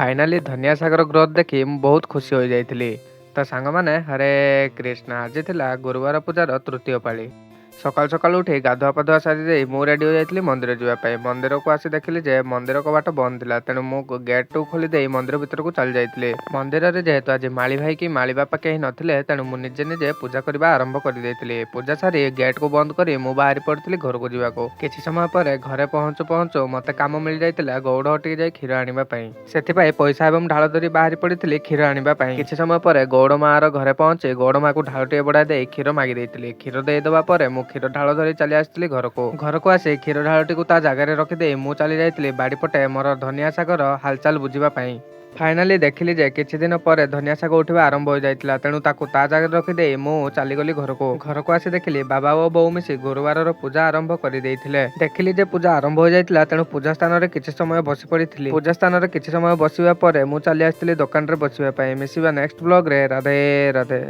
Finally ଧନିଆ ଶାଗର growth ଦେଖି ମୁଁ ବହୁତ ଖୁସି ହୋଇଯାଇଥିଲି। ତ ସାଙ୍ଗମାନେ, ହରେ କୃଷ୍ଣ। ଆଜି ଥିଲା ଗୁରୁବାର ପୂଜାର ତୃତୀୟ ପାଳି। ସକାଳୁ ସକାଳୁ ଉଠି ଗାଧୁଆ ପାଧୁଆ ସାରି ଦେଇ ମୁଁ ରେଡ଼ି ହୋଇଯାଇଥିଲି ମନ୍ଦିର ଯିବା ପାଇଁ। ମନ୍ଦିରକୁ ଆସି ଦେଖିଲି ଯେ ମନ୍ଦିର କବାଟ ବନ୍ଦ ଥିଲା, ତେଣୁ ମୁଁ ଗେଟ୍କୁ ଖୋଲି ଦେଇ ମନ୍ଦିର ଭିତରକୁ ଚାଲି ଯାଇଥିଲି। ମନ୍ଦିରରେ ଯେହେତୁ ଆଜି ମାଳି ଭାଇ କି ମାଳି ବାପା କେହି ନଥିଲେ, ତେଣୁ ମୁଁ ନିଜେ ନିଜେ ପୂଜା କରିବା ଆରମ୍ଭ କରିଦେଇଥିଲି। ପୂଜା ସାରି ଗେଟ୍କୁ ବନ୍ଦ କରି ମୁଁ ବାହାରି ପଡ଼ିଥିଲି ଘରକୁ ଯିବାକୁ। କିଛି ସମୟ ପରେ ଘରେ ପହଞ୍ଚୁ ପହଞ୍ଚୁ ମୋତେ କାମ ମିଳିଯାଇଥିଲା ଗଉଡ଼ ହଟିକି ଯାଇ କ୍ଷୀର ଆଣିବା ପାଇଁ। ସେଥିପାଇଁ ପଇସା ଏବଂ ଢାଳ ଧରି ବାହାରି ପଡ଼ିଥିଲି କ୍ଷୀର ଆଣିବା ପାଇଁ। କିଛି ସମୟ ପରେ ଗଉଡ଼ ମାଆର ଘରେ ପହଞ୍ଚି ଗଉଡ଼ ମାଆକୁ ଢାଳଟିଏ ବଢ଼ାଇ ଦେଇ କ୍ଷୀର ମାଗି ଦେଇଥିଲି। କ୍ଷୀର ଦେଇଦେବା ପରେ ମୁଁ କ୍ଷୀର ଢାଳ ଧରି ଚାଲି ଆସିଥିଲି ଘରକୁ। ଘରକୁ ଆସି କ୍ଷୀର ଢାଳଟିକୁ ତା ଜାଗାରେ ରଖିଦେଇ ମୁଁ ଚାଲି ଯାଇଥିଲି ବାଡ଼ିପଟେ ମୋର ଧନିଆ ଶାଗର ହାଲଚାଲ ବୁଝିବା ପାଇଁ। ଫାଇନାଲି ଦେଖିଲି ଯେ କିଛି ଦିନ ପରେ ଧନିଆ ଶାଗ ଉଠିବା ଆରମ୍ଭ ହୋଇଯାଇଥିଲା, ତେଣୁ ତାକୁ ତା ଜାଗାରେ ରଖିଦେଇ ମୁଁ ଚାଲିଗଲି ଘରକୁ। ଘରକୁ ଆସି ଦେଖିଲି ବାବା ଓ ବୋଉ ମିଶି ଗୁରୁବାରର ପୂଜା ଆରମ୍ଭ କରିଦେଇଥିଲେ। ଦେଖିଲି ଯେ ପୂଜା ଆରମ୍ଭ ହୋଇଯାଇଥିଲା, ତେଣୁ ପୂଜା ସ୍ଥାନରେ କିଛି ସମୟ ବସି ପଡ଼ିଥିଲି। ପୂଜା ସ୍ଥାନରେ କିଛି ସମୟ ବସିବା ପରେ ମୁଁ ଚାଲି ଆସିଥିଲି ଦୋକାନରେ ବସିବା ପାଇଁ। ମିଶିବା ନେକ୍ସଟ ବ୍ଲଗରେ। ରାଧେ ରାଧେ।